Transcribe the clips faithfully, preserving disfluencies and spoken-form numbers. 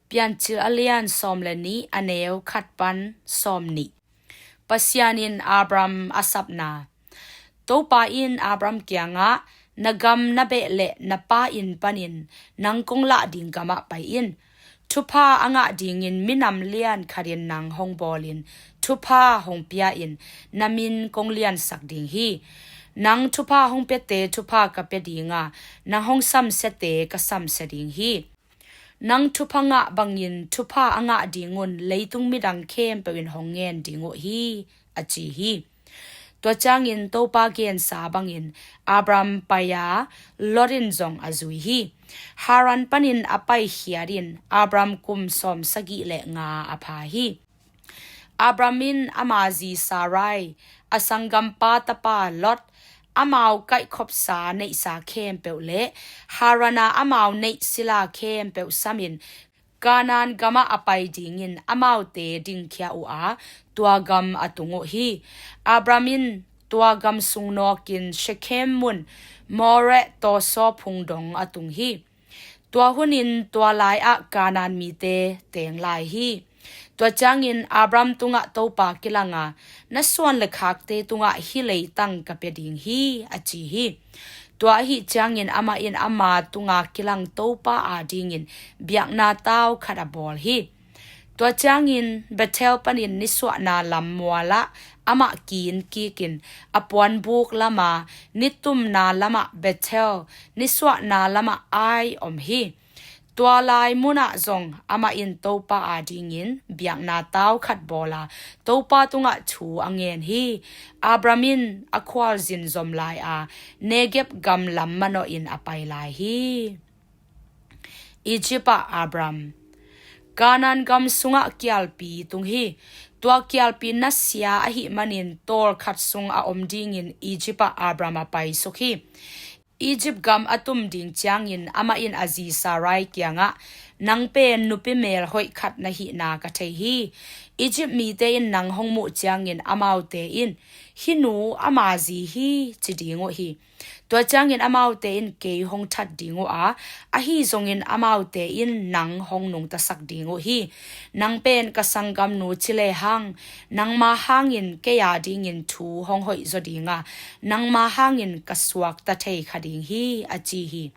Piancil a lian sawm le nih, a neu khat pan sawm nih. Pasian in Abram a sapna. Topa in Abram kiangah, na gam na beh le na pa inn panin nang kong lah ding gamah pai in. Thupha a ngah dingin minam lian khatin nang hong bawlin thupha hong pia-in na min kong liansak ding hi. Nang thupha hong piate thupha ka pia dinga, nang hong samsiate ka samsia ding hi. Nang thupha ngah bangin thupha a ngah dingun leitung midang khempeuh in hong ngen ding uh hi, a ci hi. Tua ciangin Topa gensa bangin Abram pai a, Lot in zong a zui hi. Haran panin a paikhiat in Abram kum sawm sagih le nga a pha hi. Abram in ama zi Sarai, a sanggampa tapa Lot, amau kaihkhopsa neihsa khempeuh le Haran a amau neih sila khempeuh samin Kanaan gamah a pai dingin amaute dingkhia uh a, tua gam a tung uh hi. Abram in tua gam sung nawkin Shekhem mun, Moreh tawsaw phung dong a tung hi. Tua hunin tua lai-ah Kanaan mite teng lai hi. Tua ciangin Abram tungah Topa kilang a, na suan le khakte tungah hih leitang ka pia ding hi, a ci hi. Tua ahih ciangin amah in ama tunga kilang Topa adingin biakna tau khat a bawl hi. Tua ciangin Bethel panin nisuahna lam mualah amah kiin kikin a puanbuk lama, nitumna lamah Bethel, nisuahna lamah Ai om hi. Tua lai munah zong amah in Topa adingin biakna tau khat bawl a, Topa tungah thu a ngen hi. Abram in a khualzin zom lai a, Negeb gam lam manawhin a pai lai hi. Egypt ah Abram. Kanaan gam sungah kialpi tung hi. Tua kialpi nasia ahih manin tawlkhat sung a om dingin Egypt ah Abram a paisuk hi. Egypt gam a tum ding ciangin amah in a zi Sarai kiangah, nang pen nupi mel hoih khat na hihna ka thei hi. Egypt mite in nang hong muh ciangin amaute in, hih nu ama zi hi, ci ding uh hi. Tua ciangin amaute in kei hong that ding uh a, ahi zongin amaute in nang hong nungtasak ding uh hi. Nang pen ka sanggamnu ci lehang, nangma hangin kei adingin thu hong hoihzaw dinga, nangma hangin ka suakta thei kha ding hi, a ci hi.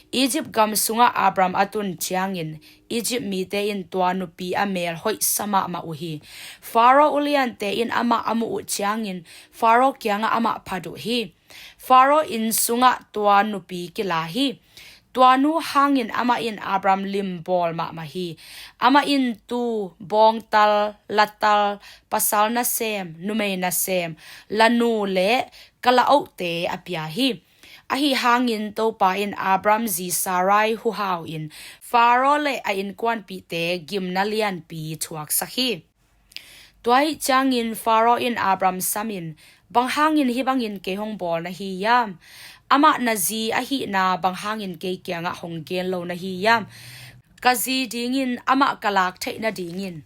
Egypt gam sungah Abram a tun ciangin Egypt mite in tua nupi a mel hoihsa mahmah uh hi. Faro uliante in amah a muh uh ciangin Faro kiangah amah phat uh hi. Faro inn sungah tua nupi kila hi. Tua nu hangin amah in Abram lim bawl mahmah hi. Amah in tuu, bawngtal, latal, pasal nasem, numei nasem, lanu le kalaohte a pia hi. Ahi hangin Topa in Abram zi Sarai huhau in Faro le a innkuanpihte gimna lianpi thuaksak hi. Tua ahih ciangin Faro in Abram samin, bang hangin hih bangin kei hong bawl na hi hiam? Amah na zi ahihna bang hangin kei kiangah hong gen lo na hi hiam? Ka zi dingin amah ka lak theih nadingin,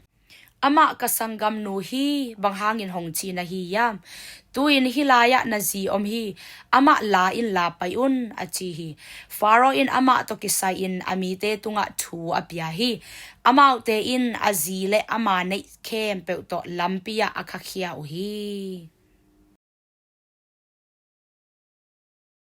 amah ka sanggamnu hi, bang hangin hong ci na hi hiam? Tu-in hih lai-ah na zi om hi, amah la in la pai un, a ci hi. Faro in amah tawh kisai-in a mite tungah thu a pia hi. Amaute in a zi le ama neih khempeuh tawh lampi ah a khakhia uh hi.